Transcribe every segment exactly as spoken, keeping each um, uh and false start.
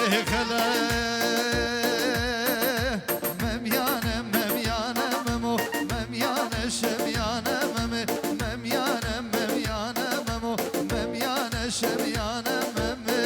Ê xele, memyane, memyane, memo, memyane, şemyane, meme, memyane, memyane, memo, memyane, şemyane, meme.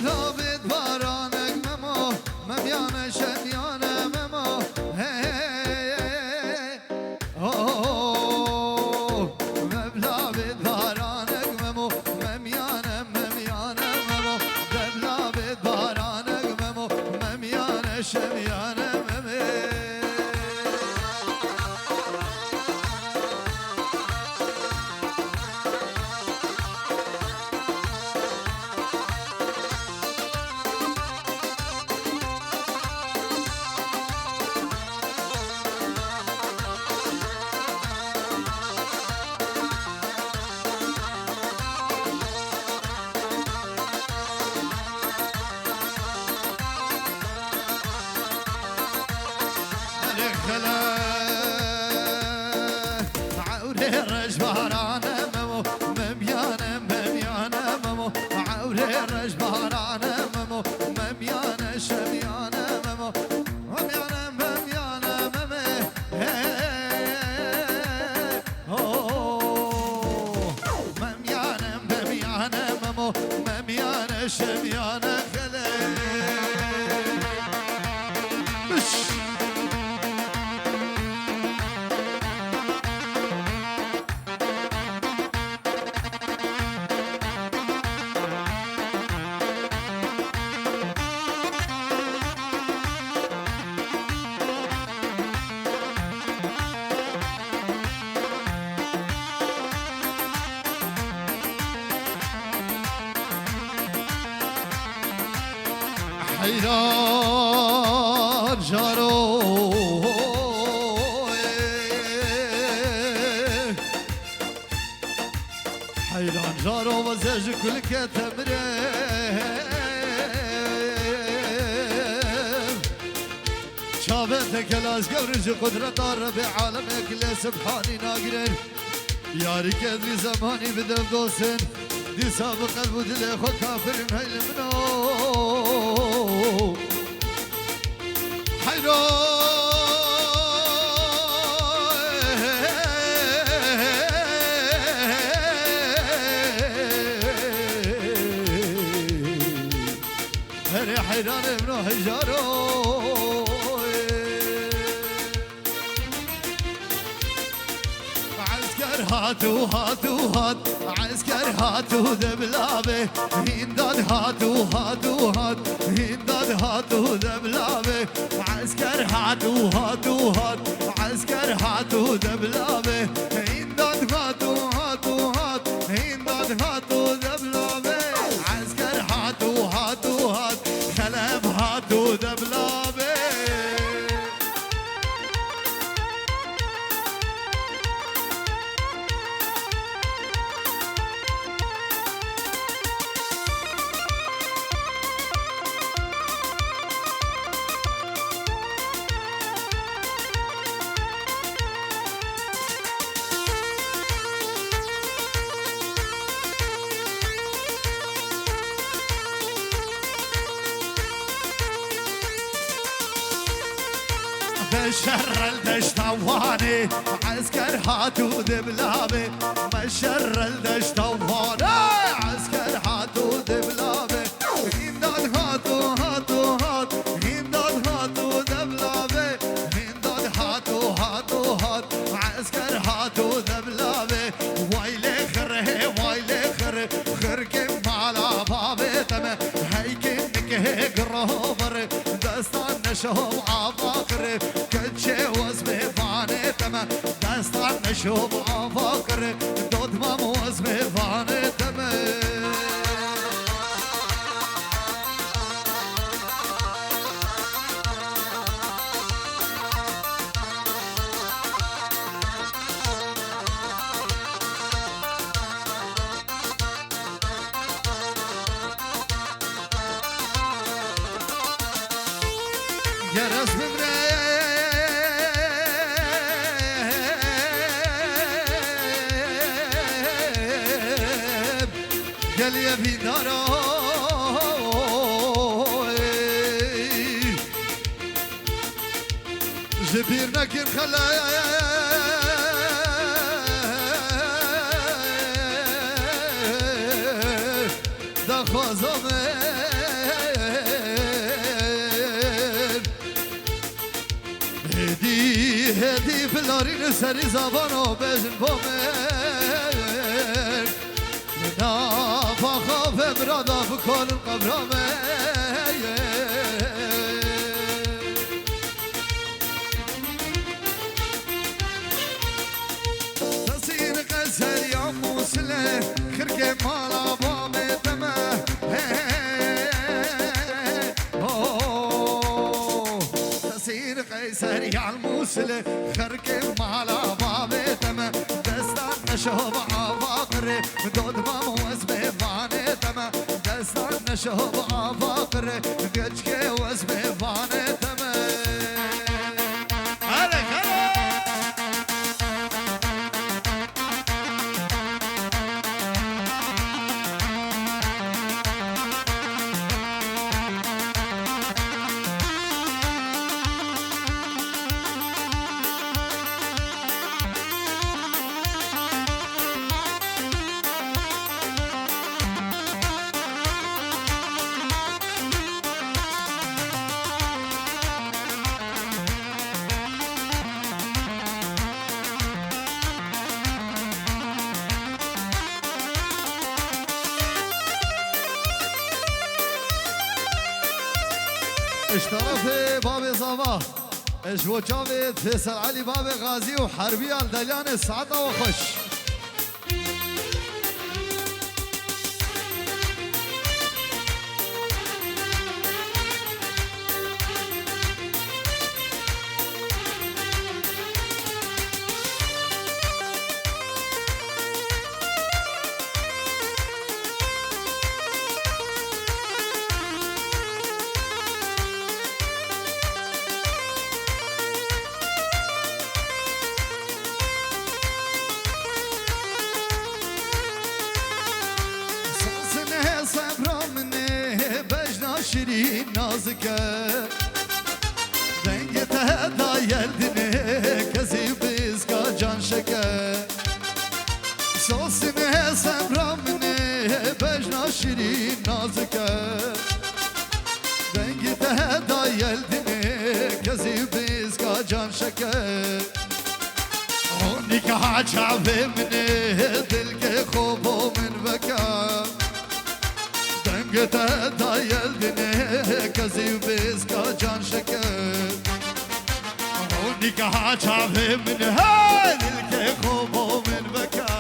Labê baranek memo, memyane şemyane memo. Hey, hey, hey, hey. Oh, mevla bê baranek memo, memyane, memyane memo. Mevla bê baranek memo, memyane şemyane meme. Ewrê rejbarane memo, memyane, memyane memo. Ewrê rejbarane memo, memyane, şemyane memo. Memyane, memyane meme, hey, oh. Memyane, memyane memo, memyane, şemyane xele. Biş. Heyran jaro. Heyran jaro ve ze ji kulke temre. Çavê te kelaz gewr ji qudreta Rebê alemê gilê Subhanî nagirin. Yarî kedrî zemanî bi dev dostên, dîsa bi qelb û dilê xwe kafirin hey li min o. Heyran. Herê heyranê min o hejaro. Esker hat û hat û hat, esker hat û deblavê, hîndad hat û hat û hat, hîndad hat û deblavê. Esker hat û hat û hat, esker hat û deblavê, hîndad hat û hat û hat, hîndad hat û deblavê. Esker hat û hat û hat, xelef hat û deblavê. Beşer el deşta Wanê, esker hat û diblavê. Beşer el deşta Wanê, esker hat û diblavê. Hîndad hat û hat û hat, hîndad hat û diblavê. Hîndad hat û hat û hat, esker hat û diblavê. Way lê xirê, way lê xirê, xirkê mala bavê te me. Hey kê nikê girover, destan neşom ava xirê. Keçê wez bê vanê te me, destan neşom ava xirê. Dodmam wez bê vanê te me. Ger ez bimrem, geliyê bîndara, ey. Ji bîr nekin xelê daxwaza min. Hêdî, hêdî bilarînin serî zavano bêjin bo min. Li nava xavê min rada bikonin qebra me. Tesîr qeser ya Mûsilê, xirkê mala babê te me. Hey, oh. Tesîr qeser ya Mûsilê, xirkê mala babê te me. Destan neşo bi ava qirê, dodma wez bê vanê te me. Destan neşo bi ava qirê, geçkê wez bê vanê te me. Here, here. Ji tarafê babê Zava, ji bo çavê Fêsel Elî babê Xazî û Herbî ya li Delyanê saeta we xweş. Sazine sebra min ê, bejna şirîn nazik e. Dengê te da yel dinê, kezî bizka can şeker. Sazine sebra min ê, bejna şirîn nazik e. Dengê te da yel dinê, kezî bizka can şeker. Nîka çavê min ê, dilkê xwe bo min veke. Dengê te da yel dinê, kezî bizka can şeker. Nîka çavê min ê, hey, dilkê xwe bo min veke.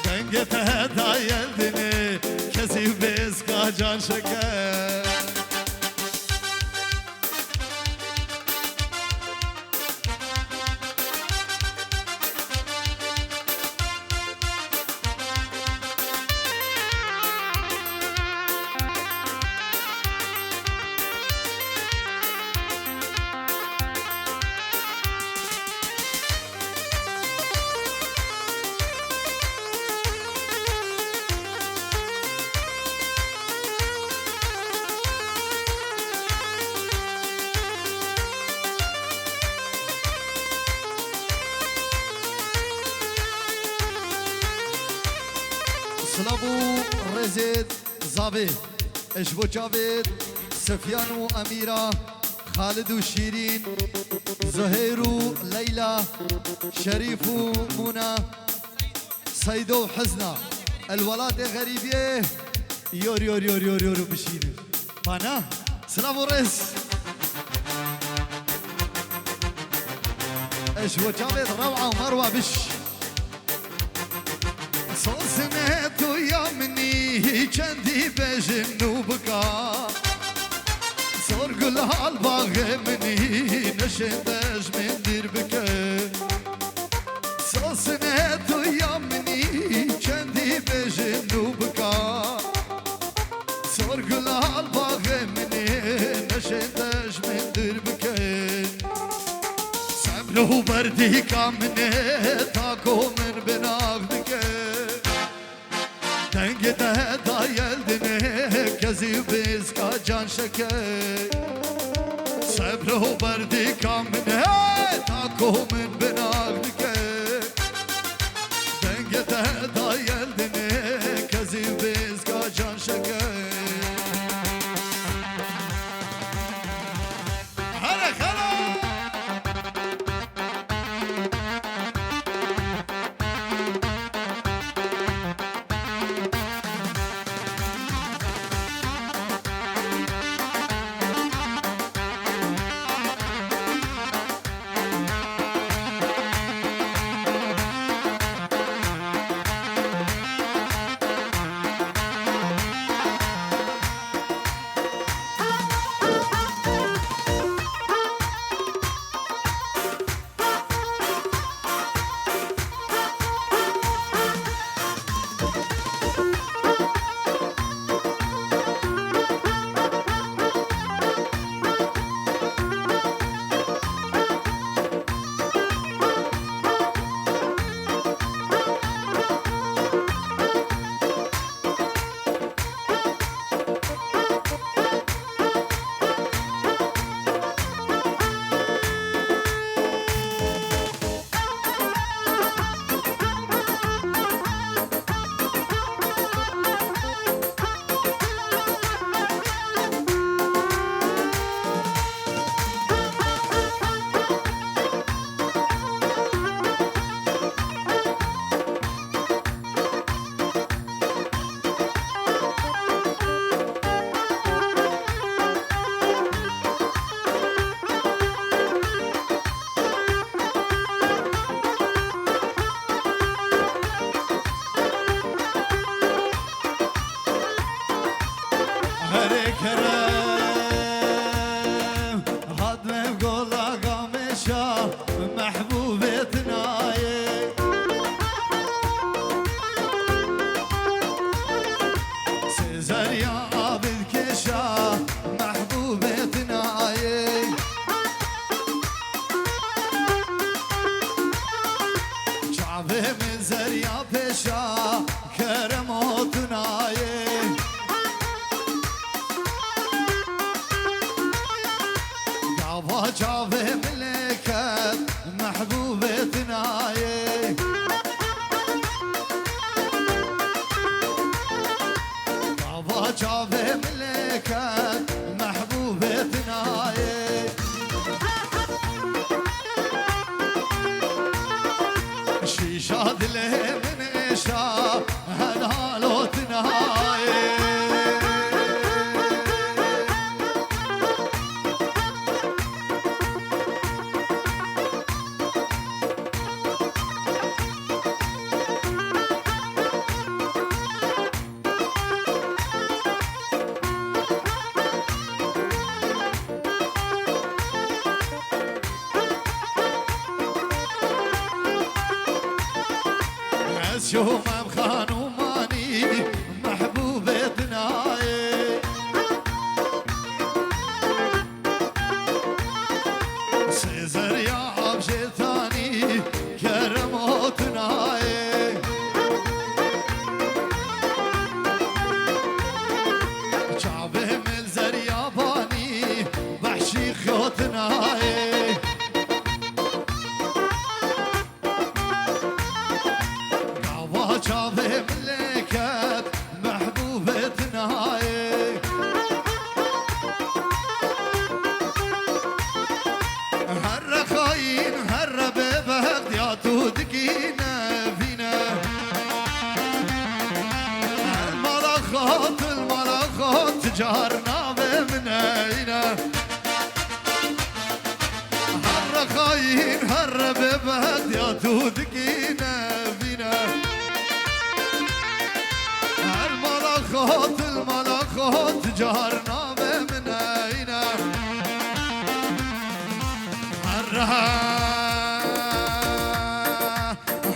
Dengê te da yel dinê, kezî bizka can şeker. Silav û rêzê zavê. Ji bo çavê Sefyan û Emîra, Xalid û Şîrîn, Zuheyr û Leyla, Şerîf û Mûna, Seydo û Hizna. El welatê xerîbiyê, yor, yor, yor, yor, yor bişînin. Mana, silav û rêz. Ji bo çavê Rew'a û Merwa biş. Sazine tu ya minî çendî bêjin nû bika. Zor gul hal baxê minî neşên te ji min dîr bike. Sazine tu ya minî çendî bêjin nû bika. Zor gul hal baxê minî neşên te ji Dûr bike. Sebr û berdîka min ê, ta ku min binax dike. Dengê te dayel dinê, kezî bizka can şeke. Sebr û berdîka min ê, ta ku min binax dike. Dengê te dayel dinê, kezî bizka can şeke. Here xela! Herê kerem, hat me gola gamêşa, mehbûbê tinayê. Sêzeriya abid kêşa, mehbûbê tinayê. Çavê min zeriya pêşa, kerem o tunayê. Gava çavê min lê ket, mehbûbê tunayê. Gava çavê min lê ket, mehbûbê tunayê. Şîşa dilê min êşa, helal o tunayê. Ez şomem xanûmanî, mehbûbê dinayê. Sêzeriya avjêtanî, kerem o tunayê. Çavê min zeriya banî, behşî xo tunayê. Gava çavê min lê ket, mehbûbê dinayê. Herre xayîn, herre bêbextiya tu dikî nevîne. El mala xot, el mala xot, car navê min eyne. Herre xayîn, herre bêbextiya tu dikî nevîne. El mala xot, el mala xot, car navê min eyne. Herre,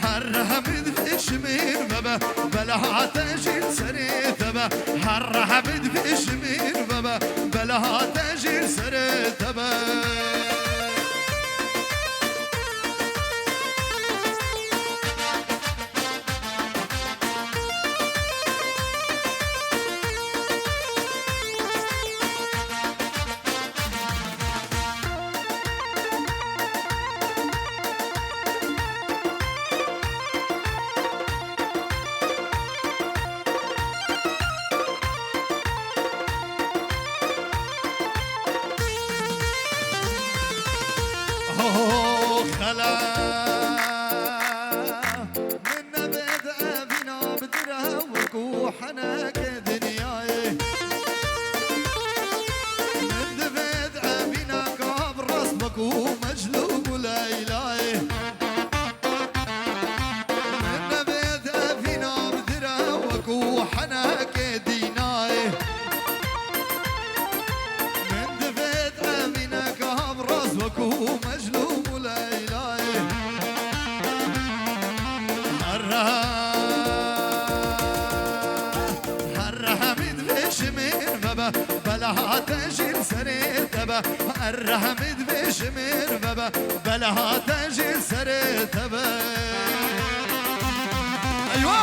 herre min dişmin vebe, bela ateşin serê te Her rehmî divê ji min vebe, bela te jî li serê te be. Oh, xela. Min nebêt evîna bi dire wekû heneke dinyayê. Min divêt evîna ka bi rast wekû Mecnûn û Leylayê. Min nebêt evîna bi dire wekû heneke dînayê. Min divêt evîna ka bi rast wekû Mecnûn û Leylayê. Her reha, her reha min divê ji min vebe, bela te jî li serê te be. Her reha min divê ji min vebe, bela te jî li serê te be. Eywa!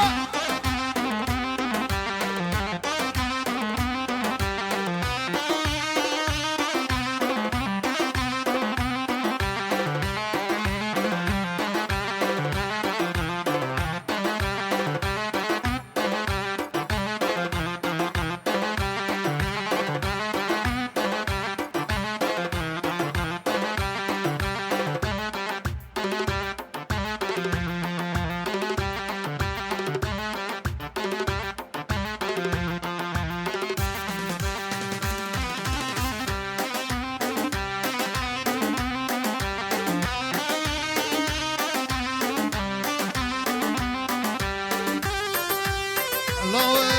Lawê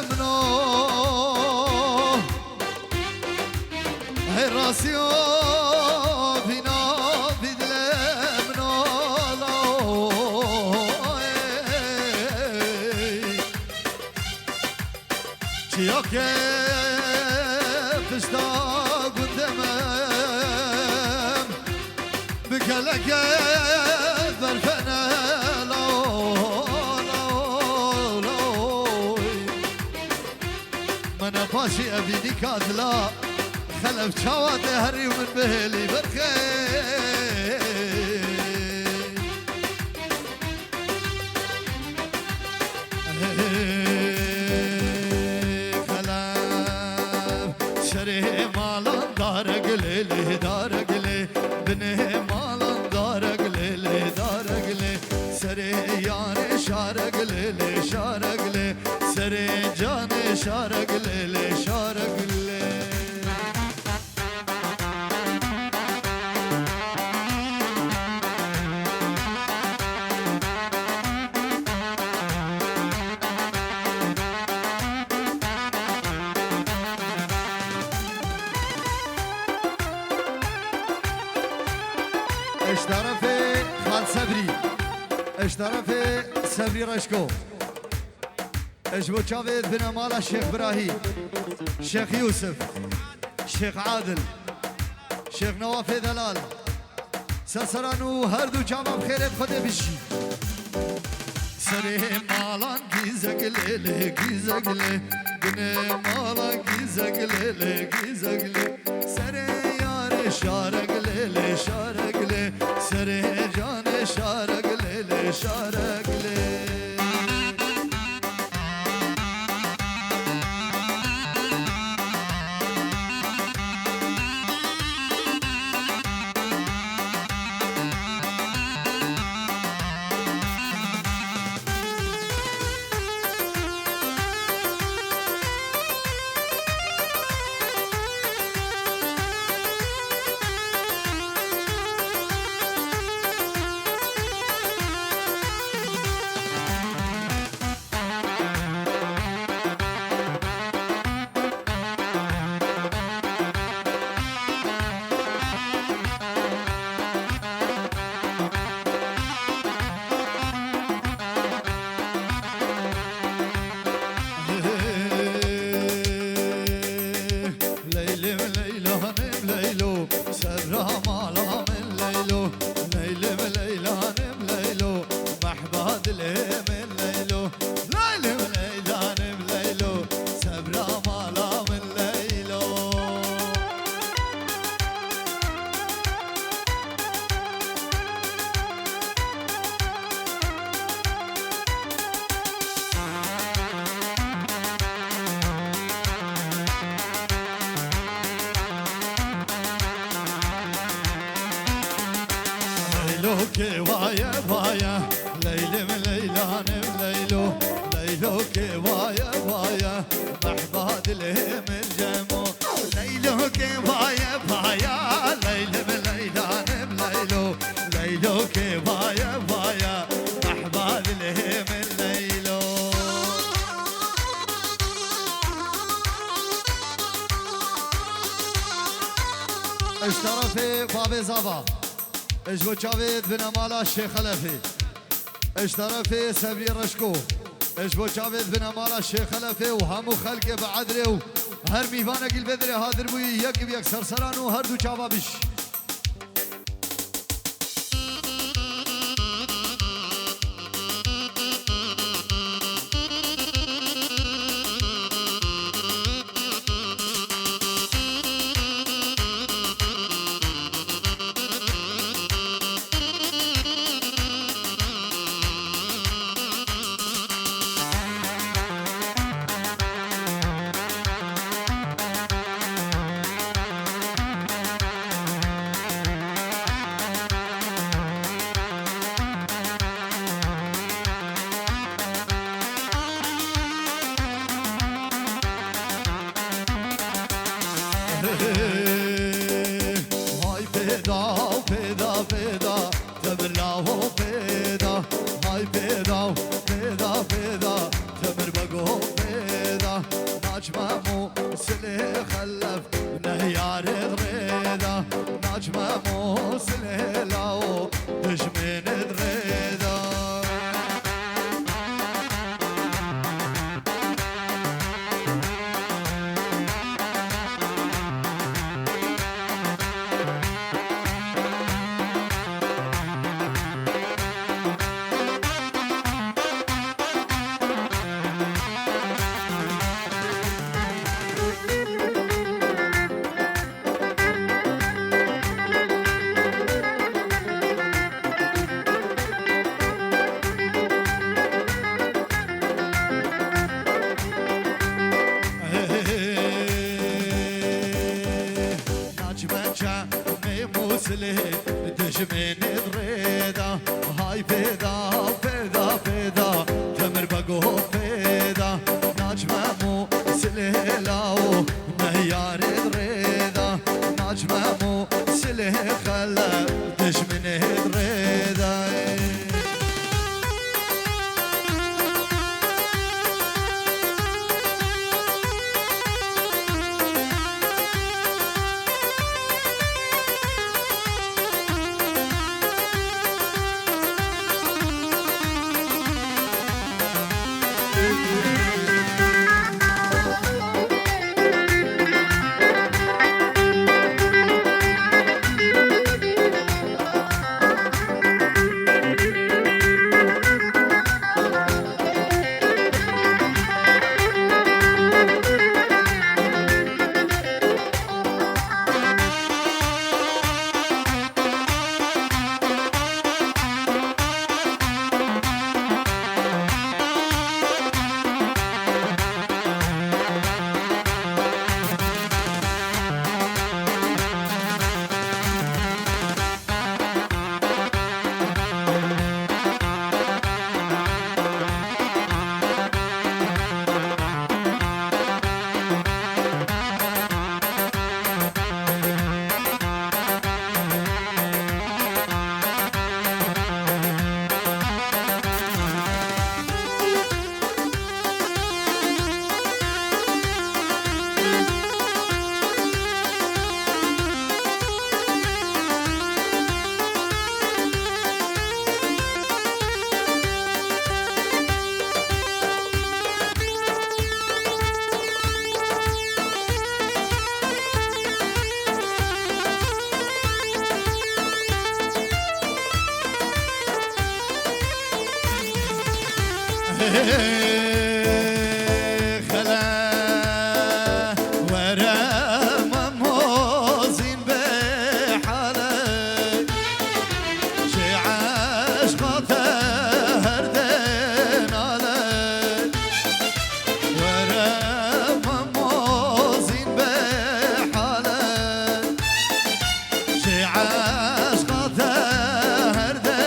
min o. Hey, rasiyo vîna vî dilê min o, law, ey. Çiyakê pişta gundê min, bi kelekê berfene, law, law, law. Mene paşî evînîka dila, xelef çawa tê herî min bihêlî berxê. Xelef şerê malan dare gilê lê dare gilê, binê malan dare gilê lê dare gilê, serê yarê şare gilê lê şare gilê. Serê canê şareglê lê şareglê. Eştarafê Xal Sebrî. Eştarafê Sebrî Reşko. Ji bo çavê binamala Şêx Birahî, Şêx Yûsif, Şêx Adil, Şêx Newafê Delal, Seseran û her du çavan xêrê bi Xwedê bijî. Serê malan gîzeglê lê gîzeglê, binê malan gîzeglê lê gîzeglê. Serê yarê şareglê lê şareglê, serê canê şareglê lê şareglê. Kê vaye vaye, Leylim Leylanim Leylo, Leylo kê vaye vaye, mehba dilê min Cemo. Leylo kê vaye vaye, Leylim Leylanim Leylo, Leylo kê vaye vaye, mehba dilê min Leylo. Ji terefê Bavê Zava. Ji bo çavê di binemala Şêxelefê. Ji terefê Sevrî Reşko. Ji bo çavê di binemala Şêxelefê û hemû xelkê bi edrê û her mîvanekî li vê derê hadir bûyî, yek bi yek serseran û her du çava biş. Hay pêda, pêda, pêda, temir lawo pêda. Hay pêda, pêda, pêda, temir bego pêda. Naçmemo silê xelef nehyarê rêda. Naçmemo silê lawo dijminê rêda. Naçme çemê Musilê dijminê rêda. Hay pêda, pêda, pêda, temir bego pêda. Naçme Musilê lawo nehyarê rêda. Naçme Musilê xelef dijminê rêda. Xele were me mozîn bê hale. Ji eşqa te her dê nale. Were me mozîn bê hale. Ji eşqa te her dê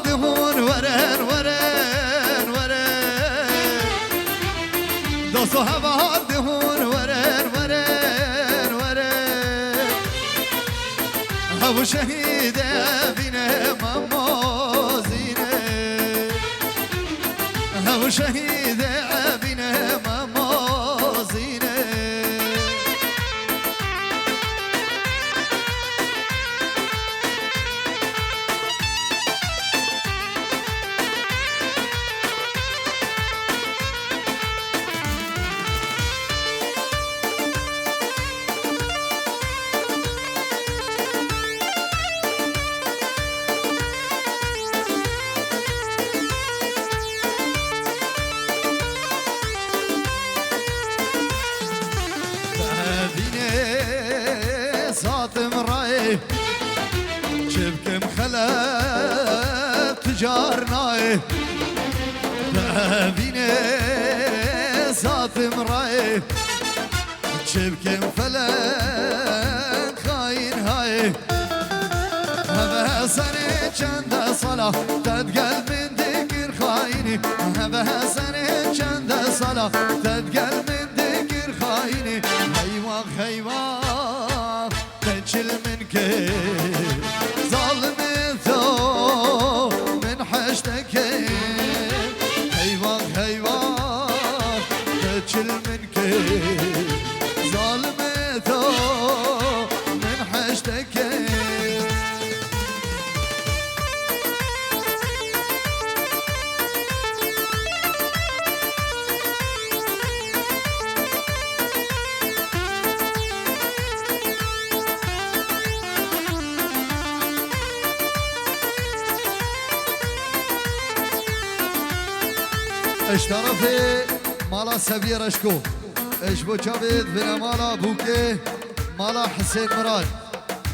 Dihûn werin, werin, werin. Dost û heval dihûn werin, werin, werin. Hev şehîdê evînê Memo Zînê. Hev şehîdê evînê Memo Zînê. Evînê zatim rayê, çi bikim xelet tu car nayê. Evînê zatim rayê, çi bikim felek xayîn hayê. Heve serê çende sala te digel min dikir xayînî. Heve serê çende sala te digel min dikir xayînî. Heywax, heywax, te çil min kir. Zalimê to min heşte kir. Heywax, heywax, te çil min kir. Zalimê to min heşte kir. Ji tarafê mala Seviyê Reşko, ji bo çavê di binê mala Bûkê, mala Hisên Mirad.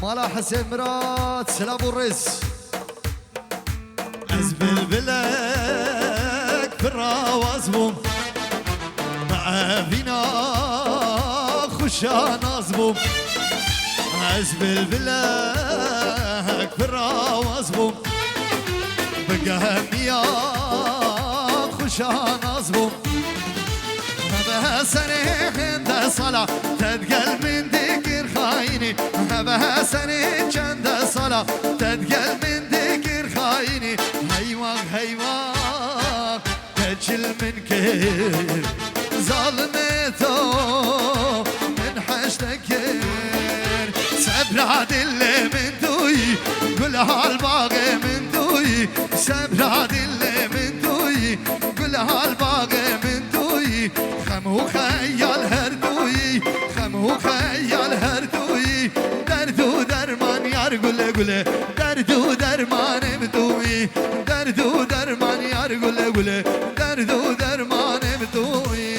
Mala Hisên Mirad, silav û rêz. Ez bilbilek pir awaz bûm, bi evîna xwe şanaz bûm. Ez bilbilek pir awaz bûm, bi gehemiya xwe şanaz bûm. Heve serê hinde sala te digel min dikir xayînî. Heve serê çende sala te digel min dikir xayînî. Heywax, heywax, te çil min kir. Zalimê to min heşte kir. Sebra dilê min tu yî, gulhal baxê min tu yî. Sebra dilê min tu yî, gulhal baxê min tu yî. Xem û xeyal her du yî, xem û xeyal her du yî. Derd û derman yar gule gule, derd û dermanê min tu yî. Derd û derman yar gule gule, derd û dermanê min tu yî.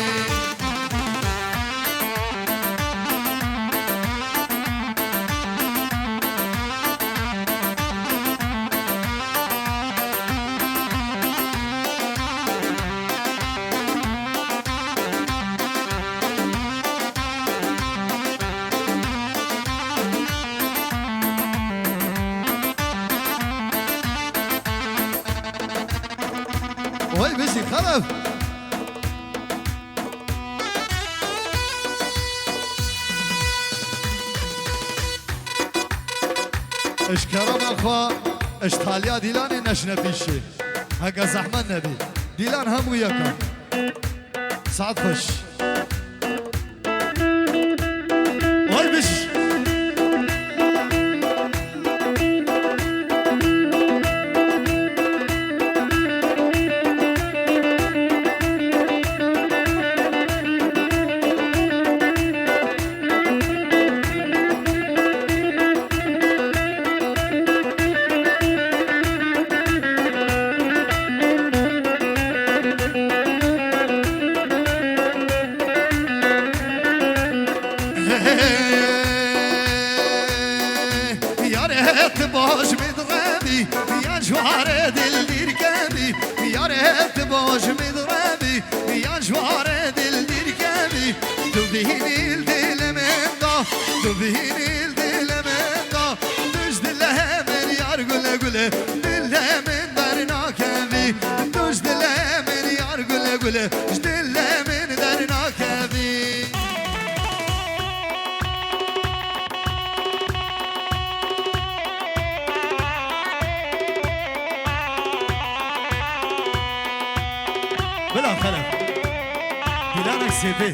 Wey bijî Xelef. Ji kerema xwe, ji taliya Dîlanê neşine pîşê. Heke zehmet nebî. Dîlan hemû yek e. Saet xweş. Oy biş. Yarê tu baş min revî, ya ji warê dil dîr kevî. Yarê tu baş min revî, ya ji warê dil dîr kevî. Tu bînî li dilê min da, tu bînî li dilê min da. Tu ji dilê min yar gule gule, dilê min ber Tu ji dilê min yar gule gule, ji dilê min dernakevî. Bila xelef. Dilanek Sêdê.